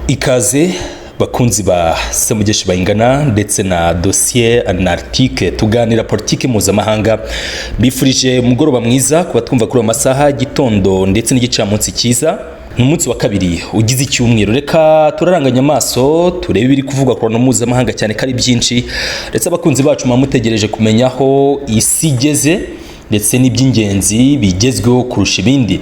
Ikaze bakunzi ba Semugeshi Bayingana ndetse na Dosiye Anartike, tuganira politiki mpuzamahanga. Bifurije umugoroba mwiza kuba twumva kuri ayo masaha, gitondo ndetse n'igicamunsi cyiza. Ni umunsi wa kabiri ugize icyumweru. Reka turaranganya amaso turebe ibiri kuvugwa ku ruhando mpuzamahanga, cyane ko ari byinshi, ndetse abakunzi bacu muba mutegereje kumenya aho isi igeze ndetse n'iby'ingenzi bigezweho kurusha ibindi.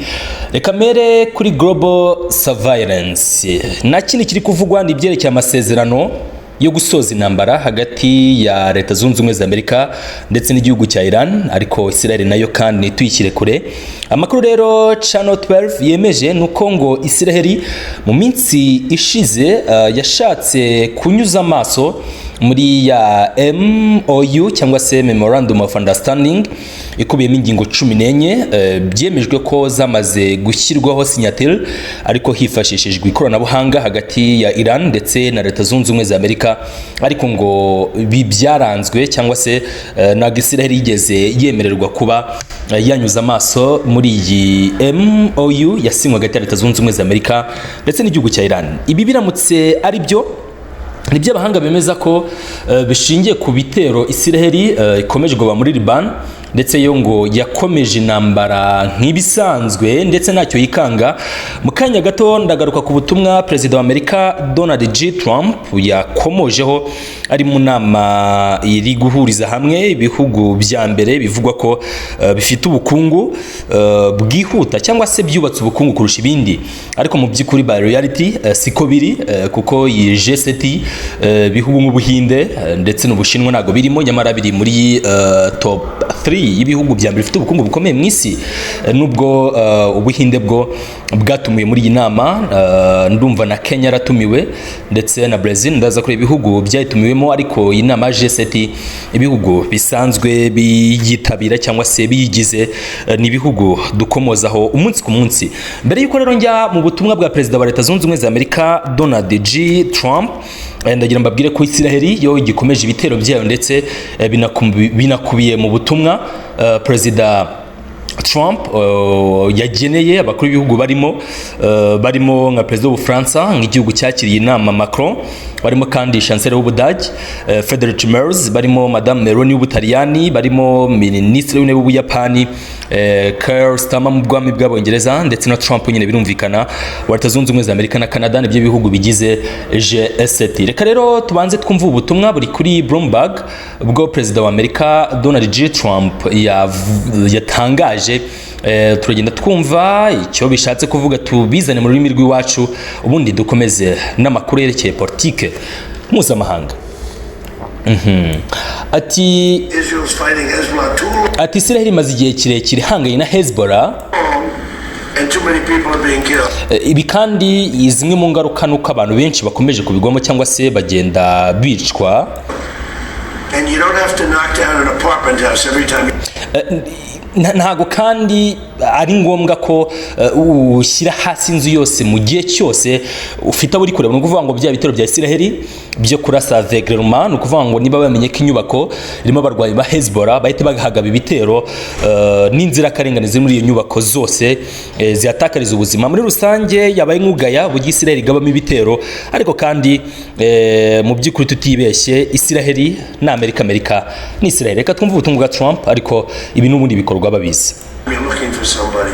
Reka mere kuri global surveillance. Nta kindi kiri kuvugwa, ni ibyerekeye amasezerano yo gusoza intambara hagati ya Leta Zunze Ubumwe za Amerika ndetse n'igihugu cya Iran, ariko Israel nayo kandi ntituyishyire kure. Amakuru rero Channel 12 yemeje ni uko ngo Israel mu minsi ishize yashatse kunyuza amaso muri ya MOU cyangwa se Memorandum of Understanding ikubiyemo ingingo 14, byemejwe ko zamaze gushyirwaho signature ariko hifashishijwe ikoranabuhanga hagati ya Iran ndetse na Leta Zunze Ubumwe za Amerika. Ariko ngo ibi byaranzwe cyangwa se ntabwo Israel yigeze yemererwa kuba yanyuza amaso muri iyi MOU yasinywe hagati ya Leta Zunze Ubumwe za Amerika ndetse n'igihugu cya Iran. Ibi biramutse ari byo, nibyo abahanga bemeza ko bishingiye ku bitero Israel ikomeje kuba muri Liban, ndetse yo ngo yakomeje intambara nk'ibisanzwe ndetse ntacyo yikanga. Mu kanya gato ndagaruka ku butumwa Perezida wa Amerika Donald J Trump yakomojeho ari mu nama iri guhuriza hamwe ibihugu bya mbere bivugwa ko bifite ubukungu bwihuta cyangwa se byubatse ubukungu kurusha ibindi, ariko mu by'ukuri by reality siko biri, kuko iyi G7 ibihugu nk'Ubuhinde ndetse n'Ubushinwa ntabwo birimo, nyamara biri muri top 3 y'ibihugu bya mbere bifite ubukungu bukomeye mu isi. Nubwo Ubuhinde bwo bwatumiwe muri iyi nama, ndumva na Kenya yaratumiwe ndetse na Brazil. Ndaza kureba ibihugu byayitumiwemo, ariko iyi nama ya G7 ibihugu bisanzwe biyitabira cyangwa se biyigize ni ibihugu dukomozaho umunsi ku munsi. Mbere y'uko rero njya mu butumwa bwa Perezida wa Leta Zunze Ubumwe za Amerika Donald J Trump, ndagira mbabwire ko Israel yo igikomeje ibitero byayo, ndetse binakubiye mu butumwa Perezida Trump yageneye abakuru b'ibihugu barimo nka Perezida w'Ubufaransa nk'igihugu cyakiriye inama Macron, barimo kandi Chancellor w'Ubudage Friedrich Merz, barimo Madame Meloni w'Ubutaliyani, barimo Minisitiri w'Intebe w'Ubuyapani Keir Starmer mu Bwami bw'Abongereza, ndetse na Trump nyine birumvikana wa Leta Zunze Ubumwe za Amerika na Canada. Nibyo bihugu bigize G7. Reka rero tubanze twumve ubutumwa buri kuri Bloomberg ubwo Perezida wa Amerika Donald J Trump yatangaje. Turagenda twumva icyo bishatse kuvuga, tubizane mu rurimi rw'iwacu, ubundi dukomeze n'amakuru yerekeye politike mpuzamahanga. Ati Israel's fighting Hezbollah too long, ati Israel imaze igihe kirekire ihanganye na Hezbollah and too many people are being killed. Ibi kandi zimwe mu ngaruka ni uko abantu benshi bakomeje kubigwamo cyangwa se bagenda bicwa. And you don't have to knock down an apartment house every time Ntago kandi ari ngombwa ko ushyira hasi inzu yose mu gihe cyose ufite abo uri kureba. Ni ukuvuga ngo bya bitero bya Israel byo kurasa aveuglement, ni ukuvuga ngo niba bamenye ko inyubako irimo abarwanyi ba Hezbollah, bahite bahagaba ibitero n'inzirakarengane ziri muri iyo nyubako zose zihatakariza ubuzima. Muri rusange yabaye nk'ugaya uburyo Israel igabamo ibitero, ariko kandi mu by'ukuri tutibeshye, Israel na Amerika, Amerika ni Israel. Reka twumve ubutumwa bwa Trump, ariko ibi n'ubundi bikorwa babizi. you're looking for somebody.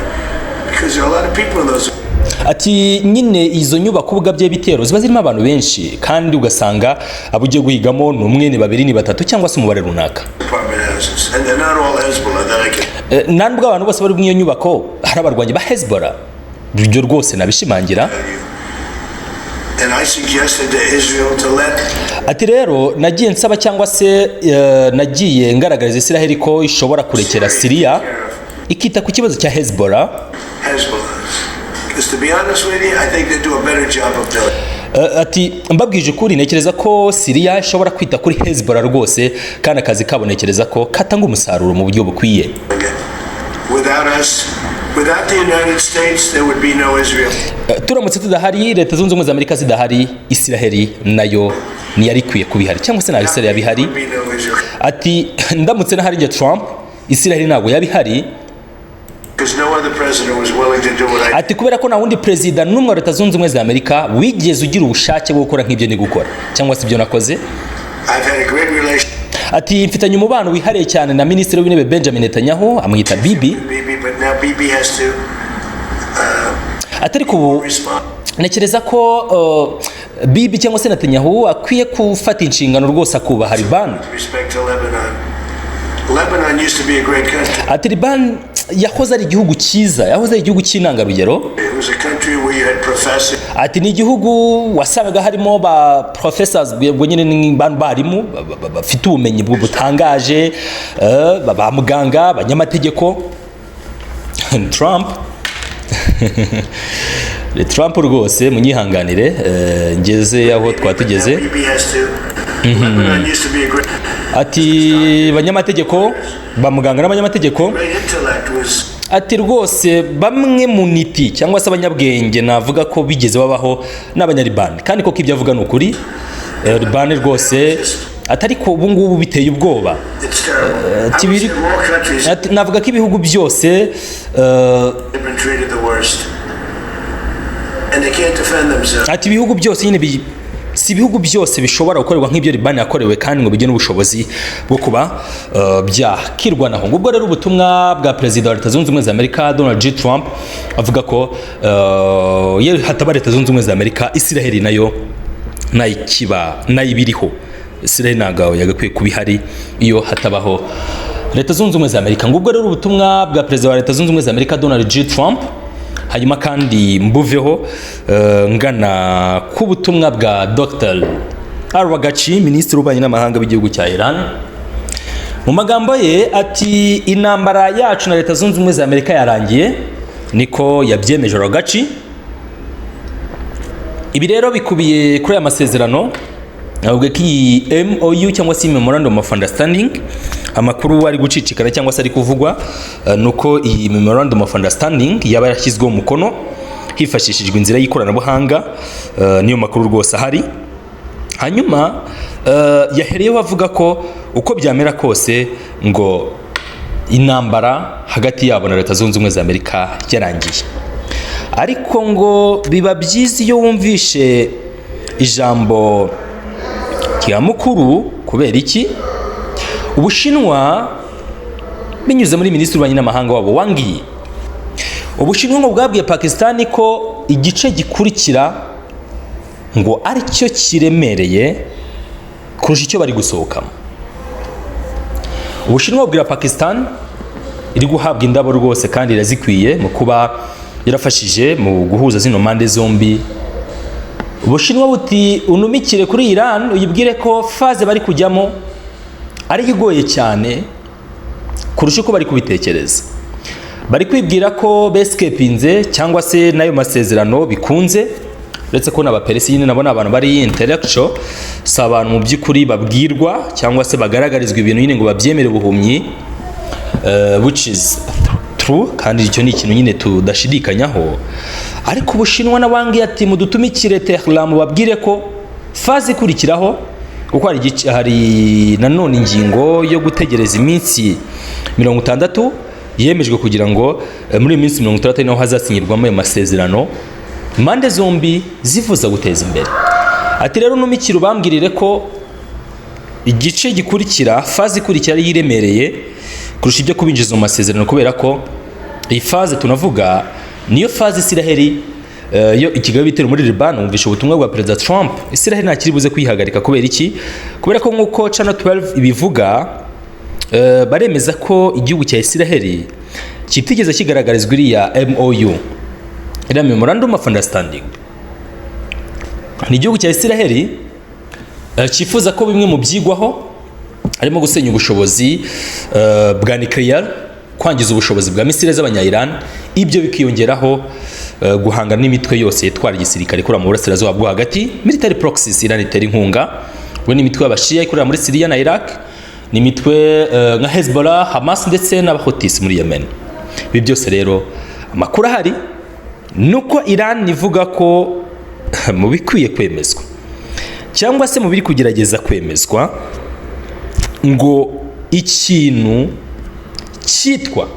Because there are a lot of people in those Ati nyine izo nyubako ubwabyo ibitero ziba zirimo abantu benshi, kandi ugasanga abo ugiye guhigamo ni umwe, ni babiri, ni batatu cyangwa se umubare runaka. apartment houses. And they're not all Hezbollah, that I can Nta nubwo abantu bose bari muri iyo nyubako hari abarwanyi ba Hezbollah, ibyo rwose nabishimangira. tell you. And I suggested to Israel to let Ati rero nagiye nsaba cyangwa se nagiye ngaragariza Israel ko ishobora kurekera Syria ikita ku kibazo cya Hezbollah. Hezbollah. Because to be honest with you, I think they do a better job of doing Ati mbabwije ukuri, ntekereza ko Syria ishobora kwita kuri Hezbollah rwose, kandi akazi kabo ntekereza ko katanga umusaruro mu buryo bukwiye. it. Without us, without the United States, there would be no Israel. Turamutse tudahari, Leta Zunze Ubumwe za Amerika zidahari, Israel nayo ntiyari ikwiye kuba ihari cyangwa se ntabwo Israel yaba ihari. There would be no Israel. Ati ndamutse nahari njye Trump, Israel ntabwo yaba ihari. Because no other president was willing to do what I Ati kubera ko nta wundi perezida n'umwe wa Leta Zunze Ubumwe za Amerika wigeze ugira ubushake bwo gukora nk'ibyo ndi gukora cyangwa se ibyo nakoze. I've had a great relationship Ati mfitanye umubano wihariye cyane na Minisitiri w'Intebe Benjamin Netanyahu, amwita Bibi. with Bibi, but now Bibi has to Ati ariko ubu respond. ntekereza ko Bibi cyangwa se Netanyahu akwiye gufata inshingano rwose, akubaha Libani. With respect to Lebanon. Lebanon used to be a great country. Ati Libani yahoze ari igihugu cyiza, yahoze ari igihugu cy'intangarugero. It was a country where you had professors, Ati ni igihugu wasangaga harimo ba professors, ubwo nyine ni barimu bafite ubumenyi butangaje, ba muganga, abanyamategeko. Trump, Trump rwose munyihanganire, ngeze aho twatugeze. Now Bibi has to. Lebanon used to be a great, Ati banyamategeko, ba muganga n'abanyamategeko. Great intellect was Ati rwose bamwe mu niti cyangwa se abanyabwenge navuga ko bigeze babaho n'Abanyalibani, kandi koko ibyo avuga ni ukuri. Libani rwose, atari ko ubu ngubu biteye ubwoba. It's terrible. I would say of all countries Ati, navuga ko ibihugu byose have been treated the worst. And they can't defend themselves. Ati ibihugu byose nyine si ibihugu byose bishobora gukorerwa nk'ibyo Libani yakorewe kandi ngo bigire n'ubushobozi bwo kuba byakirwanaho. Ngubwo rero ubutumwa bwa Perezida wa Leta Zunze Ubumwe za Amerika Donald J Trump, avuga ko iyo hataba Leta Zunze Ubumwe za Amerika, Isiraheli nayo nayikiba nayibiriho. Isiraheli ntabwo yagakwiye kuba ihari iyo hatabaho Leta Zunze Ubumwe za Amerika. Ngubwo rero ubutumwa bwa Perezida wa Leta Zunze Ubumwe za Amerika Donald J Trump. Hanyuma kandi mbuveho ngana ku butumwa bwa Dr Araghchi, Minisitiri w'Ububanyi n'Amahanga w'igihugu cya Iran. Mu magambo ye ati intambara yacu na Leta Zunze Ubumwe za Amerika yarangiye, niko yabyemeje Araghchi. Ibi rero bikubiye kuri aya masezerano. Avuga ko iyi MOU cyangwa se Memorandum of Understanding, amakuru ari gucicikana cyangwa se ari kuvugwa nuko iyi Memorandum of Understanding yaba yarashyizweho umukono hifashishijwe inzira y'ikoranabuhanga. Niyo makuru rwose ahari. Hanyuma yahereyeho avuga ko uko byamera kose ngo intambara hagati yabo na Leta Zunze Ubumwe za Amerika yarangiye. Ariko ngo biba byiza iyo wumvishe ijambo rya mukuru. Kubera iki? Ubushinwa binyuze muri Minisitiri w'Ububanyi n'Amahanga wabo Wang Yi, Ubushinwa ngo bwabwiye Pakisitani ko igice gikurikira ngo aricyo kiremereye kurusha icyo bari gusohokamo. Ubushinwa bubwira Pakistan, iri guhabwa indabo rwose kandi irazikwiye mu kuba yarafashije mu guhuza zino mpande zombi. Ubushinwa buti unumikire kuri Iran uyibwire ko phase bari kujyamo ari igoye cyane kurusha uko bari kubitekereza. Bari kwibwira ko bescapinze cyangwa se n'ayo masezerano bikunze, uretse ko n'Abaperesi nyine nabo ni abantu bari intellectual, si abantu mu by'ukuri babwirwa cyangwa se bagaragarizwa ibintu nyine ngo babyemere ubuhumyi, which is true, kandi icyo ni ikintu nyine tudashidikanyaho. Ariko Ubushinwa na Wang Yi ati mudutumikire Tehran babwire ko phase ikurikiraho, kuko hari nanone ingingo yo gutegereza iminsi 60 yemejwe kugira ngo muri iyi minsi 60 naho hazasinyirwamo ayo masezerano impande zombi zifuza guteza imbere. Ati rero numikire ubambwirire ko igice gikurikira, phase ikurikira, ari iremereye kurusha ibyo kubinjiza mu masezerano, kubera ko iyi phase tunavuga niyo phase Isiraheli yo ikigabe ibitero muri Liban. Wumvishe ubutumwa bwa Perezida Trump, Isiraheli ntakiri buze kwihagarika. Kubera iki? Kubera ko nk'uko Channel 12 ibivuga, baremeza ko igihugu cya Isiraheli kitigeze kigaragarizwa iriya MOU, iriya Memorandum of Understanding. Ni igihugu cya Isiraheli cyifuza ko bimwe mu byigwaho harimo gusenya ubushobozi bwa nuclear, kwangiza ubushobozi bwa misile z'Abanya-Iran, ibyo bikiyongeraho guhangana n'imitwe yose yitwara igisirikare ikorera mu Burasirazuba bwo Hagati, military proxies Iran itera inkunga. Ubwo ni imitwe y'Abashiya ikorera muri Syria na Iraq, ni imitwe nka Hezbollah, Hamas ndetse n'Abahouthis muri Yemen. Ibi byose rero amakuru ahari nuko Iran ivuga ko mu bikwiye kwemezwa cyangwa se mu biri kugerageza kwemezwa ngo ikintu cyitwa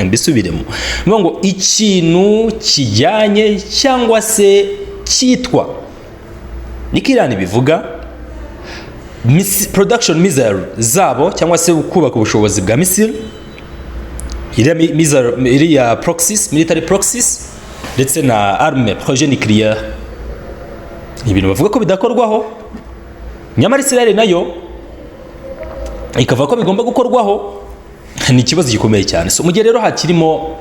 Mbisubiremo. Ni ngo ikintu kijyanye cyangwa se cyitwa, niko Irani bivuga, production missile zabo cyangwa se kubaka ubushobozi bwa missile, iriya missile, iriya proxies, military proxies, ndetse na arme, projet nucléaire, ni ibintu bavuga ko bidakorwaho. Nyamara Israel nayo ikavuga ko bigomba gukorwaho. Ni ikibazo gikomeye cyane. So mu gihe rero hakirimo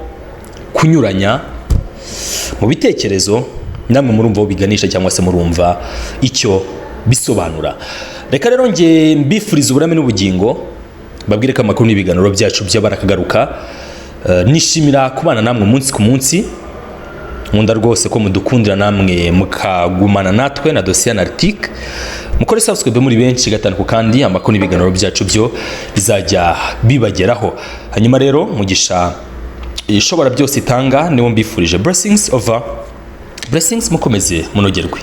kunyuranya mu bitekerezo, namwe murumva aho biganisha cyangwa se murumva icyo bisobanura. Reka rero nge mbifuriza uburame n'ubugingo, mbabwire ko amakuru n'ibiganiro byacu by'abarakagaruka. Nishimira kubana namwe umunsi ku munsi. Nkunda rwose ko mudukundira namwe mukagumana natwe na Dosiye Analytique. Mukore subscribe muri benshi gatanu ku kandi, amakuru n'ibiganiro byacu byo bizajya bibageraho. Hanyuma rero, mugisha ishobora byose itanga niwo mbifurije. Blessings over blessings, mukomeze munogerwe.